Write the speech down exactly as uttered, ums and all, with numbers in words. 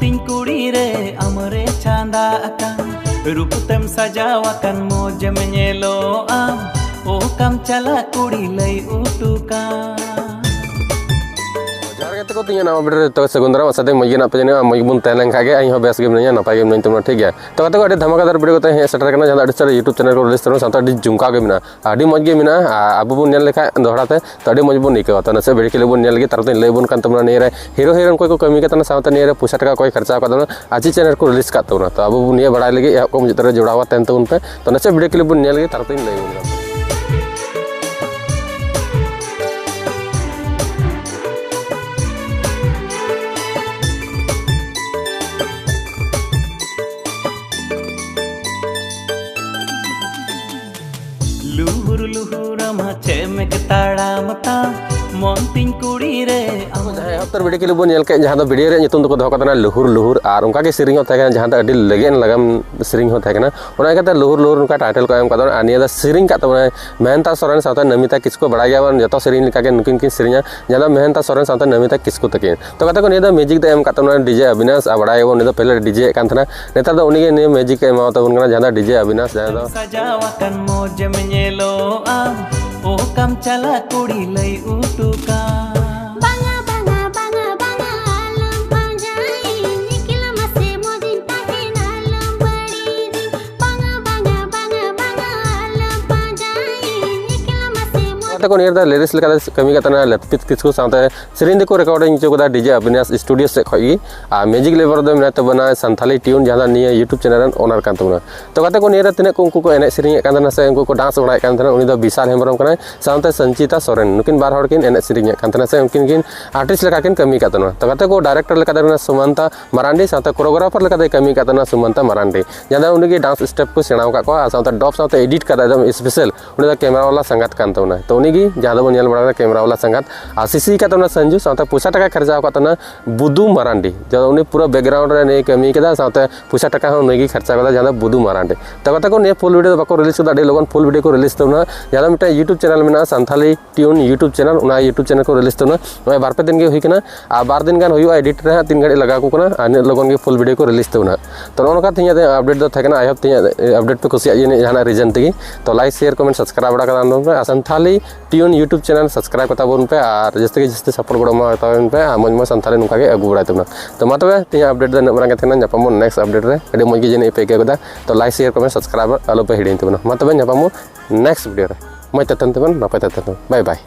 ᱤᱧ ᱠᱩᱲᱤ ᱨᱮ ᱟᱢᱨᱮ ᱪᱷᱟᱸᱫᱟ ᱟᱠᱟᱱ, ᱨᱩᱯ ᱛᱮᱢ ᱥᱟᱡᱟᱣ ᱟᱠᱟᱱ, ᱢᱚᱡᱮᱢ ᱧᱮᱞᱚᱜᱼᱟ, ᱚᱠᱟᱢ ᱪᱟᱞᱟᱜ ᱠᱩᱲᱤ ᱞᱟᱹᱭ ᱚᱴᱚ ᱠᱟᱜ᱾ ᱡᱚᱦᱟᱨ ᱜᱟᱛᱮ ᱠᱚ, ᱛᱤᱧᱟᱹ ᱱᱟᱣᱟ video ᱨᱮ ᱡᱚᱛᱚ ᱥᱟᱹᱜᱩᱱ ᱫᱟᱨᱟᱢ᱾ ᱟᱥᱟ ᱫᱟᱹᱧ ᱢᱚᱡᱽ ᱜᱮ ᱢᱮᱱᱟᱜ ᱯᱮᱭᱟ, ᱡᱟᱹᱱᱤᱡ ᱢᱚᱡᱽ ᱜᱮᱵᱚᱱ ᱛᱟᱦᱮᱸ ᱞᱮᱱ ᱠᱷᱟᱡ ᱜᱮ ᱤᱧ ᱦᱚᱸ ᱵᱮᱥ ᱜᱮ ᱢᱤᱱᱟᱹᱧᱟ, ᱱᱟᱯᱟᱭ ᱜᱮ ᱢᱤᱱᱟᱹᱧ ᱛᱟᱵᱚᱱᱟ, ᱴᱷᱤᱠ ᱜᱮᱭᱟ᱾ ᱛᱚ ᱜᱟᱛᱮ ᱠᱚ, ᱟᱹᱰᱤ ᱫᱷᱟᱢᱟᱠᱟᱫᱟᱨ video ᱠᱟᱛᱮ ᱦᱮᱡ ᱥᱮᱴᱮᱨ ᱠᱟᱱᱟ, ᱡᱟᱦᱟᱸ ᱫᱚ ᱟᱹᱰᱤ ᱪᱮᱦᱨᱟ YouTube channel ᱠᱚ release ᱛᱟᱵᱚᱱᱟ, ᱥᱟᱶᱛᱮ ᱟᱹᱰᱤ ᱡᱚᱢᱠᱟᱣ ᱜᱮ ᱢᱮᱱᱟᱜᱼᱟ᱾ ᱟᱹᱰᱤ ᱢᱚᱡᱽ ᱜᱮ ᱢᱮᱱᱟᱜᱼᱟ, ᱟᱨ ᱟᱵᱚ ᱵᱚᱱ ᱧᱮᱞ ᱞᱮᱠᱷᱟᱡ ᱫᱚᱦᱲᱟ ᱛᱮ, ᱛᱚ ᱟᱹᱰᱤ ᱢᱚᱡᱽ ᱵᱚᱱ ᱟᱹᱭᱠᱟᱹᱣᱟ᱾ ᱛᱚ ᱱᱟᱥᱮ video clip ᱵᱚᱱ ᱧᱮᱞ ᱞᱮᱜᱮ, ᱛᱟᱨᱯᱚᱨᱮ ᱞᱟᱹᱭ ᱟᱵᱚᱱ ᱠᱟᱱ ᱛᱟᱵᱚᱱᱟ ᱱᱤᱭᱟᱹ ᱨᱮ hero heroine ᱚᱠᱚᱭ ᱠᱚ ᱠᱟᱹᱢᱤ ᱠᱟᱱ ᱛᱟᱵᱚᱱᱟ, ᱥᱟᱶᱛᱮ ᱱᱤᱭᱟᱹ ᱨᱮ ᱯᱚᱭᱥᱟ ᱴᱟᱠᱟ ᱚᱠᱚᱭ ᱠᱷᱚᱨᱪᱟ ᱟᱠᱟᱫ ᱛᱟᱵᱚᱱᱟ, ᱟᱨ ᱪᱮᱫ channel ᱠᱚ release ᱠᱟᱫ ᱛᱟᱵᱚᱱᱟ᱾ ᱛᱚ ᱟᱵᱚ ᱵᱚᱱ ᱱᱤᱭᱟᱹ ᱵᱟᱲᱟᱭ ᱞᱟᱹᱜᱤᱫ ᱮᱦᱚᱵ ᱠᱷᱚᱱ ᱢᱩᱪᱟᱹᱫ ᱫᱷᱟᱹᱨᱤᱡ ᱡᱚᱲᱟᱣ ᱛᱟᱦᱮᱱ ᱛᱟᱵᱚᱱ ᱯᱮ᱾ ᱛᱚ ᱱᱟᱥᱮ video clip ᱵᱚᱱ ᱧᱮᱞ ᱞᱮᱜᱮ, ᱛᱟᱨᱯᱚᱨᱮᱧ ᱞᱟᱹᱭ ᱟᱵᱚᱱ ᱠᱟᱱᱟ᱾ ᱞᱩᱦᱩᱨ ᱞᱩᱦᱩᱨ ᱟᱢᱟ ᱪᱮᱢᱮᱠ ᱛᱟᱲᱟᱢ ᱛᱟᱢ, ᱢᱚᱱ ᱛᱤᱧ ᱠᱩᱲᱤ ᱨᱮ ᱟᱢ᱾ ᱡᱟᱦᱟᱸ ᱮᱦᱚᱵ ᱩᱛᱟᱹᱨ video clip ᱵᱚᱱ ᱧᱮᱞ ᱠᱮᱫ, ᱡᱟᱦᱟᱸ ᱫᱚ video ᱨᱮᱭᱟᱜ ᱧᱩᱛᱩᱢ ᱫᱚᱠᱚ ᱫᱚᱦᱚ ᱠᱟᱫᱟ ᱱᱟ ᱞᱩᱦᱩᱨ ᱞᱩᱦᱩᱨ, ᱟᱨ ᱚᱱᱠᱟ ᱜᱮ ᱥᱮᱨᱮᱧ ᱦᱚᱸ ᱛᱟᱦᱮᱸ ᱠᱟᱱᱟ, ᱡᱟᱦᱟᱸ ᱫᱚ ᱟᱹᱰᱤ ᱞᱮᱜᱮᱱ ᱞᱟᱜᱟᱢ ᱥᱮᱨᱮᱧ ᱦᱚᱸ ᱛᱟᱦᱮᱸ ᱠᱟᱱᱟ᱾ ᱚᱱᱟ ᱤᱭᱠᱟᱹᱛᱮ ᱞᱩᱦᱩᱨ ᱞᱩᱦᱩᱨ ᱱᱚᱝᱠᱟ title ᱠᱚ ᱮᱢ ᱠᱟᱫ ᱛᱟᱵᱚᱱᱟ᱾ ᱟᱨ ᱱᱤᱭᱟᱹ ᱫᱚ ᱥᱮᱨᱮᱧ ᱠᱟᱫ ᱛᱟᱵᱚᱱᱟᱭ ᱢᱮᱦᱮᱱᱛᱟ ᱥᱚᱨᱮᱱ ᱥᱟᱶᱛᱮ ᱱᱚᱢᱤᱛᱟ ᱠᱤᱥᱠᱩ, ᱵᱟᱲᱟᱭ ᱜᱮᱭᱟᱵᱚᱱ ᱡᱚᱛᱚ ᱥᱮᱨᱮᱧ ᱞᱮᱠᱟᱜᱮ ᱱᱩᱠᱤᱱ ᱠᱤᱱ ᱥᱮᱨᱮᱧᱟ, ᱡᱟᱦᱟᱸ ᱫᱚ ᱢᱮᱦᱮᱱᱛᱟ ᱥᱚᱨᱮᱱ ᱥᱟᱶᱛᱮ ᱱᱚᱢᱤᱛᱟ ᱠᱤᱥᱠᱩ ᱛᱟᱹᱠᱤᱱ᱾ ᱛᱚ ᱜᱟᱛᱮ ᱠᱚ, ᱱᱤᱭᱟᱹ ᱫᱚ music ᱫᱚ ᱮᱢ ᱠᱟᱫ ᱛᱟᱵᱚᱱᱟ DJ ᱚᱵᱤᱱᱟᱥ, ᱟᱨ ᱵᱟᱲᱟᱭ ᱜᱮᱭᱟᱵᱚᱱ ᱩᱱᱤ ᱫᱚ ᱯᱟᱹᱦᱤᱞᱮ DJ ᱮᱫ ᱠᱟᱱ ᱛᱟᱦᱮᱱᱟ, ᱱᱮᱛᱟᱨ ᱫᱚ ᱩᱱᱤᱜᱮ ᱱᱤᱭᱟᱹ music ᱮ ᱮᱢᱟᱣ ᱛᱟᱵᱚᱱ ᱠᱟᱱᱟ, ᱡᱟᱦᱟᱸ ᱫᱚ DJ ᱚᱵᱤᱱᱟᱥ, ᱡᱟᱦᱟᱸ ᱫᱚ ᱥᱟᱡᱟᱣ ᱟᱠᱟᱱ ᱢᱚᱡᱮᱢ ᱧᱮᱞᱚᱜᱼᱟ, ᱚᱠᱟᱢ ᱪᱟᱞᱟᱜ ᱠᱩᱲᱤ ᱞᱟᱹᱭ ᱚᱴᱚ ᱠᱟᱜ᱾ ᱵᱟᱝᱟ, ᱵᱟᱝᱟ, ᱵᱟᱝᱟ, ᱵᱟᱝᱟ, ᱟᱞᱚᱢ ᱯᱟᱸᱡᱟᱭᱤᱧ, ᱮᱠᱞᱟ ᱢᱟᱥᱮ ᱢᱚᱡᱤᱧ ᱛᱟᱦᱮᱱᱟ, ᱟᱞᱚᱢ ᱵᱟᱹᱲᱤᱡᱤᱧ᱾ ᱵᱟᱝᱟ, ᱵᱟᱝᱟ, ᱵᱟᱝᱟ, ᱵᱟᱝᱟ, ᱟᱞᱚᱢ ᱯᱟᱸᱡᱟᱭᱤᱧ, ᱮᱠᱞᱟ ᱢᱟᱥᱮ ᱢᱚᱡᱽ᱾ ᱜᱟᱛᱮ ᱠᱚ, ᱱᱤᱭᱟᱹ ᱫᱚ lyrics ᱞᱮᱠᱟᱛᱮ ᱠᱟᱹᱢᱤ ᱠᱟᱜ ᱛᱟᱦᱮᱱᱟ ᱞᱟᱹᱯᱤᱛ ᱠᱤᱥᱠᱩ ᱥᱟᱶᱛᱮ, ᱥᱮᱨᱮᱧ ᱫᱚᱠᱚ recording ᱦᱚᱪᱚ ᱠᱟᱫᱟ DJ ᱚᱵᱤᱱᱟᱥ studio ᱥᱮᱫ ᱠᱷᱚᱡ ᱜᱮ᱾ ᱟᱨ music level ᱨᱮᱫᱚ ᱢᱮᱱᱟᱭ ᱛᱟᱵᱚᱱᱟ ᱥᱟᱱᱛᱷᱟᱞᱤ ᱴᱤᱭᱩᱱ, ᱡᱟᱦᱟᱸ ᱫᱚ ᱱᱤᱭᱟᱹ YouTube channel ᱨᱮᱱ owner ᱠᱟᱱ ᱛᱟᱵᱚᱱᱟ᱾ ᱛᱚ ᱜᱟᱛᱮ ᱠᱚ, ᱱᱤᱭᱟᱹ ᱨᱮ ᱛᱤᱱᱟᱹᱜ ᱠᱚ ᱩᱱᱠᱩ ᱠᱚ ᱮᱱᱮᱡ ᱥᱮᱨᱮᱧᱮᱫ ᱠᱟᱱ ᱛᱟᱦᱮᱱᱟ ᱥᱮ ᱩᱱᱠᱩ ᱠᱚ dance ᱵᱟᱲᱟᱭᱮᱫ ᱠᱟᱱ ᱛᱟᱦᱮᱱᱟ, ᱩᱱᱤ ᱫᱚ ᱵᱤᱥᱟᱞ ᱦᱮᱢᱵᱨᱚᱢ ᱠᱟᱱᱟᱭ, ᱥᱟᱶᱛᱮ ᱥᱚᱧᱪᱤᱛᱟ ᱥᱚᱨᱮᱱ, ᱱᱩᱠᱤᱱ ᱵᱟᱨ ᱦᱚᱲ ᱠᱤᱱ ᱮᱱᱮᱡ ᱥᱮᱨᱮᱧᱮᱫ ᱠᱟᱱ ᱛᱟᱦᱮᱱᱟ ᱥᱮ ᱩᱱᱠᱤᱱ ᱠᱤᱱ artist ᱞᱮᱠᱟ ᱠᱤᱱ ᱠᱟᱹᱢᱤ ᱠᱟᱜ ᱛᱟᱦᱮᱱᱟ᱾ ᱛᱚ ᱜᱟᱛᱮ ᱠᱚ, director ᱞᱮᱠᱟᱛᱮ ᱢᱮᱱᱟᱭ ᱥᱩᱢᱟᱱᱛᱟ ᱢᱟᱨᱟᱱᱰᱤ, ᱥᱟᱶᱛᱮ choreographer ᱞᱮᱠᱟᱛᱮᱭ ᱠᱟᱹᱢᱤ ᱠᱟᱜ ᱛᱟᱦᱮᱱᱟ ᱥᱩᱢᱟᱱᱛᱟ ᱢᱟᱨᱟᱱᱰᱤ, ᱡᱟᱦᱟᱸ ᱫᱚ ᱩᱱᱤᱜᱮ dance step ᱠᱚ ᱥᱮᱬᱟ ᱟᱠᱟᱫ ᱠᱚᱣᱟ, ᱟᱨ ᱥᱟᱶᱛᱮ dub ᱥᱟᱶᱛᱮ edit ᱠᱟᱫᱟ ᱮᱠᱫᱚᱢ special, ᱩᱱᱤ ᱫᱚ camera ᱵᱟᱞᱟ ᱥᱟᱸᱜᱟᱛ ᱠᱟᱱ ᱛᱟᱵᱚᱱᱟ᱾ ᱛᱚ ᱩᱱᱤ ᱜᱮ, ᱡᱟᱦᱟᱸ ᱫᱚᱵᱚᱱ ᱧᱮᱞ ᱵᱟᱲᱟ ᱠᱮᱫᱟ ᱠᱮᱢᱨᱟ ᱵᱟᱞᱟ ᱥᱟᱸᱜᱟᱛ᱾ ᱟᱨ ᱥᱤᱥᱤ ᱠᱟᱛᱮ ᱚᱱᱟ ᱥᱟᱱᱡᱩ ᱥᱟᱶᱛᱮ ᱯᱚᱭᱥᱟ ᱴᱟᱠᱟ ᱠᱷᱚᱨᱪᱟ ᱟᱠᱟᱫ ᱛᱟᱦᱮᱱᱟ ᱵᱩᱫᱩ ᱢᱟᱨᱟᱱᱰᱤ, ᱡᱟᱦᱟᱸ ᱫᱚ ᱩᱱᱤ ᱯᱩᱨᱟᱹ ᱵᱮᱠᱜᱨᱟᱣᱩᱱᱰ ᱨᱮ ᱱᱩᱭ ᱠᱟᱹᱢᱤ ᱠᱮᱫᱟ, ᱥᱟᱶᱛᱮ ᱯᱚᱭᱥᱟ ᱴᱟᱠᱟ ᱦᱚᱸ ᱱᱩᱭ ᱜᱮ ᱠᱷᱚᱨᱪᱟ ᱠᱟᱫᱟ, ᱡᱟᱦᱟᱸ ᱫᱚ ᱵᱩᱫᱩ ᱢᱟᱨᱟᱱᱰᱤ᱾ ᱛᱚ ᱜᱟᱛᱮ ᱠᱚ, ᱱᱤᱭᱟᱹ ᱯᱷᱩᱞ ᱵᱷᱤᱰᱤᱭᱳ ᱫᱚ ᱵᱟᱠᱚ ᱨᱤᱞᱤᱡᱽ ᱠᱟᱫᱟ, ᱟᱹᱰᱤ ᱞᱚᱜᱚᱱ ᱯᱷᱩᱞ ᱵᱷᱤᱰᱤᱭᱳ ᱠᱚ ᱨᱤᱞᱤᱡᱽ ᱛᱟᱵᱚᱱᱟ᱾ ᱡᱟᱦᱟᱸ ᱫᱚ ᱢᱤᱫᱴᱟᱝ YouTube ᱪᱮᱱᱮᱞ ᱢᱮᱱᱟᱜᱼᱟ, ᱥᱟᱱᱛᱷᱟᱞᱤ ᱴᱤᱭᱩᱱ YouTube ᱪᱮᱱᱮᱞ, ᱚᱱᱟ YouTube ᱪᱮᱱᱮᱞ ᱠᱚ ᱨᱤᱞᱤᱡᱽ ᱛᱟᱵᱚᱱᱟ᱾ ᱱᱚᱜᱼᱚᱭ ᱵᱟᱨ ᱯᱮ ᱫᱤᱱ ᱜᱮ ᱦᱩᱭ ᱠᱟᱱᱟ, ᱟᱨ ᱵᱟᱨ ᱫᱤᱱ ᱜᱟᱱ ᱦᱩᱭᱩᱜᱼᱟ ᱮᱰᱤᱴ ᱨᱮ ᱦᱟᱸᱜ, ᱛᱤᱱ ᱜᱷᱟᱹᱲᱤᱡ ᱞᱟᱜᱟᱣ ᱟᱠᱚ ᱠᱟᱱᱟ, ᱟᱨ ᱤᱱᱟᱹᱜ ᱞᱚᱜᱚᱱ ᱜᱮ ᱯᱷᱩᱞ ᱵᱷᱤᱰᱤᱭᱳ ᱠᱚ ᱨᱤᱞᱤᱡᱽ ᱛᱟᱵᱚᱱᱟ᱾ ᱛᱚ ᱱᱚᱜᱼᱚ ᱱᱚᱝᱠᱟ ᱛᱮᱦᱮᱧᱟᱜ ᱟᱯᱰᱮᱴ ᱫᱚ ᱛᱟᱦᱮᱸ ᱠᱟᱱᱟ᱾ ᱟᱭ ᱦᱳᱯ ᱛᱮᱦᱮᱧᱟᱜ ᱟᱯᱰᱮᱴ ᱯᱮ ᱠᱩᱥᱤᱭᱟᱜ ᱜᱮᱭᱟ ᱡᱟᱦᱟᱱᱟᱜ ᱨᱤᱡᱮᱱ ᱛᱮᱜᱮ᱾ ᱛᱚ ᱞᱟᱭᱤᱠ, ᱥᱮᱭᱟᱨ, ᱠᱚᱢᱮᱱᱴ, ᱥᱟᱵᱥᱠᱨᱟᱭᱤᱵ ᱵᱟᱲᱟ ᱠᱟᱛᱟ ᱵᱚᱱ ᱯᱮ᱾ ᱟᱨ ᱥᱟᱱᱛᱷᱟᱞᱤ ᱴᱤᱭᱩᱱ YouTube ᱪᱮᱱᱮᱞ ᱥᱟᱵᱥᱠᱨᱟᱭᱤᱵ ᱠᱟᱛᱟ ᱵᱚᱱ ᱯᱮ, ᱟᱨ ᱡᱟᱹᱥᱛᱤ ᱜᱮ ᱡᱟᱹᱥᱛᱤ ᱥᱟᱯᱳᱨᱴ ᱜᱚᱲᱚ ᱮᱢᱟ ᱛᱟᱵᱚᱱ ᱯᱮ, ᱟᱨ ᱢᱚᱡᱽ ᱢᱚᱡᱽ ᱥᱟᱱᱛᱷᱟᱞᱤ ᱱᱚᱝᱠᱟ ᱜᱮ ᱟᱹᱜᱩ ᱵᱟᱲᱟᱭ ᱛᱟᱵᱚᱱᱟ᱾ ᱛᱚ ᱢᱟ ᱛᱚᱵᱮ, ᱛᱮᱦᱮᱧᱟᱜ ᱟᱯᱰᱮᱴ ᱫᱚ ᱤᱱᱟᱹᱜ ᱢᱟᱨᱟᱝ ᱜᱮ ᱛᱟᱦᱮᱸ ᱠᱟᱱᱟ᱾ ᱧᱟᱯᱟᱢ ᱵᱚᱱ ᱱᱮᱠᱥᱴ ᱟᱯᱰᱮᱴ ᱨᱮ᱾ ᱟᱹᱰᱤ ᱢᱚᱡᱽ ᱜᱮ ᱡᱟᱹᱱᱤᱡ ᱯᱮ ᱟᱹᱭᱠᱟᱹᱣ ᱠᱮᱫᱟ᱾ ᱛᱚ ᱞᱟᱭᱤᱠ, ᱥᱮᱭᱟᱨ, ᱠᱚᱢᱮᱱᱴ, ᱥᱟᱵᱥᱠᱨᱟᱭᱤᱵ ᱟᱞᱚ ᱯᱮ ᱦᱤᱲᱤᱧ ᱛᱟᱵᱚᱱᱟ᱾ ᱢᱟ ᱛᱚᱵᱮ, ᱧᱟᱯᱟᱢ ᱵᱚᱱ ᱱᱮᱠᱥᱴ ᱵᱷᱤᱰᱤᱭᱳ ᱨᱮ᱾ ᱢᱚᱡᱽ ᱛᱮ ᱛᱟᱦᱮᱱ ᱛᱟᱵᱚᱱ, ᱱᱟᱯᱟᱭ ᱛᱮ ᱛᱟᱦᱮᱱ ᱛᱟᱵᱚᱱ᱾ ᱵᱟᱭ ᱵᱟᱭ᱾